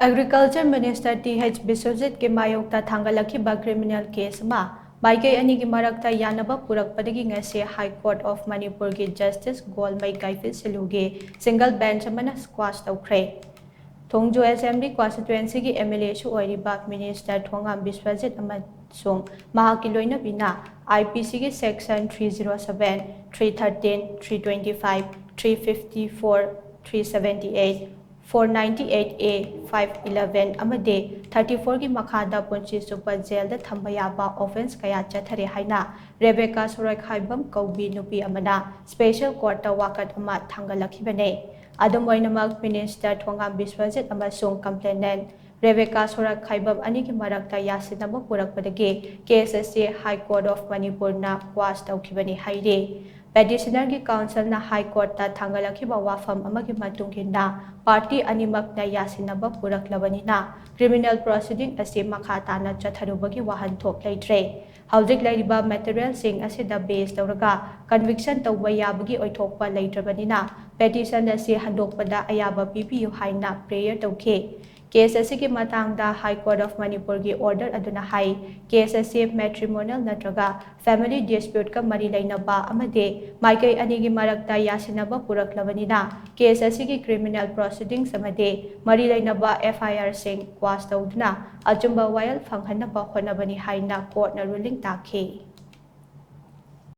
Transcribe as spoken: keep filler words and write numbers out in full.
Agriculture Minister T H ꯕꯤꯁ꯭ꯋꯖꯤꯠꯀꯤ ꯃꯥꯌꯣꯛꯇ ꯊꯥꯡꯒꯠꯂꯛꯈꯤꯕ criminal case ꯑꯃ ꯃꯥꯏꯀꯩ ꯑꯅꯤꯒꯤ ꯃꯔꯛꯇ ꯌꯥꯅꯕ ꯄꯨꯔꯛꯄꯗꯒꯤ ꯉꯁꯤ High Court of ꯃꯅꯤꯄꯨꯔꯒꯤ Justice ꯒꯣꯜꯃꯩ ꯒꯥꯏꯐꯤꯠ ꯁꯤꯜꯂꯨꯒꯤ single bench ꯑꯃꯅ squash ꯇꯧꯈ꯭ꯔꯦ꯫ ꯊꯣꯡꯖꯨ Assembly Constituencyꯒꯤ MLAꯁꯨ ꯑꯣꯏꯔꯤꯕ Minister ꯊꯣꯉꯥꯝ ꯕꯤꯁ꯭ꯋꯖꯤꯠ ꯑꯃꯁꯨꯡ ꯃꯍꯥꯛꯀꯤ ꯂꯣꯏꯅꯕꯤꯅ IPCꯒꯤ section three zero seven, three thirteen, three twenty five, three fifty four, three seventy eight, four ninety eight A, five eleven ꯑꯃꯗꯤ thirty fourꯒꯤ ꯃꯈꯥꯗ ꯄꯨꯟꯁꯤ ꯆꯨꯞꯄ jailꯗ ꯊꯝꯕ ꯌꯥꯕ offence ꯀꯌꯥ ꯆꯠꯊꯔꯦ ꯍꯥꯏꯅ ꯔꯦꯕꯦꯀꯥ ꯁꯣꯔꯥꯏꯈꯥꯏꯕꯝ ꯀꯧꯕꯤ ꯅꯨꯄꯤ ꯑꯃꯅ special courtꯇ ꯋꯥꯀꯠ ꯑꯃ ꯊꯥꯡꯒꯠꯂꯛꯈꯤꯕꯅꯤ꯫ ꯑꯗꯨꯝ ꯑꯣꯏꯅꯃꯛ, Minister ꯊꯣꯉꯥꯝ ꯕꯤꯁ꯭ꯋꯖꯤꯠ ꯑꯃꯁꯨꯡ complainant ꯔꯦꯕꯦꯀꯥ ꯁꯣꯔꯥꯏꯈꯥꯏꯕꯝ ꯑꯅꯤꯒꯤ ꯃꯔꯛꯇ ꯌꯥꯁꯤꯟꯅꯕ ꯄꯨꯔꯛꯄꯗꯒꯤ case ꯑꯁꯤ High Court of ꯃꯅꯤꯄꯨꯔꯅ quash ꯇꯧꯈꯤꯕꯅꯤ ꯍꯥꯏꯔꯤ꯫ Petitionerꯒꯤ counselꯅ High Courtꯇ ꯊꯥꯡꯒꯠꯂꯛꯈꯤꯕ ꯋꯥꯐꯝ ꯑꯃꯒꯤ ꯃꯇꯨꯡ ꯏꯟꯅ, party ꯑꯅꯤꯃꯛꯅ ꯌꯥꯁꯤꯟꯅꯕ ꯄꯨꯔꯛꯂꯕꯅꯤꯅ criminal proceeding ꯑꯁꯤ ꯃꯈꯥ ꯇꯥꯅ ꯆꯠꯊꯔꯨꯕꯒꯤ ꯋꯥꯍꯟꯊꯣꯛ ꯂꯩꯇ꯭ꯔꯦ꯫ ꯍꯧꯖꯤꯛ ꯂꯩꯔꯤꯕ materialꯁꯤꯡ ꯑꯁꯤꯗ base ꯇꯧꯔꯒ conviction ꯇꯧꯕ ꯌꯥꯕꯒꯤ ꯑꯣꯏꯊꯣꯛꯄ ꯂꯩꯇ꯭ꯔꯕꯅꯤꯅ, petition ꯑꯁꯤ ꯍꯟꯗꯣꯛꯄꯗ ꯑꯌꯥꯕ ꯄꯤꯕꯤꯌꯨ ꯍꯥꯏꯅ prayer ꯇꯧꯈꯤ꯫ Case ꯑꯁꯤꯒꯤ ꯃꯇꯥꯡꯗ High Court of ꯃꯅꯤꯄꯨꯔꯒꯤ order ꯑꯗꯨꯅ ꯍꯥꯏ, case ꯑꯁꯤ matrimonial ꯅꯠꯇ꯭ꯔꯒ family disputeꯀ ꯃꯔꯤ ꯂꯩꯅꯕ ꯑꯃꯗꯤ ꯃꯥꯏꯀꯩ ꯑꯅꯤꯒꯤ ꯃꯔꯛꯇ ꯌꯥꯁꯤꯟꯅꯕ ꯄꯨꯔꯛꯂꯕꯅꯤꯅ, case ꯑꯁꯤꯒꯤ criminal proceedings ꯑꯃꯗꯤ ꯃꯔꯤ ꯂꯩꯅꯕ FIRꯁꯤꯡ quash ꯇꯧꯗꯨꯅ ꯑꯆꯨꯝꯕ ꯋꯥꯌꯦꯜ ꯐꯪꯍꯟꯅꯕ ꯍꯣꯠꯅꯕꯅꯤ ꯍꯥꯏꯅ courtꯅ ruling ꯇꯥꯈꯤ꯫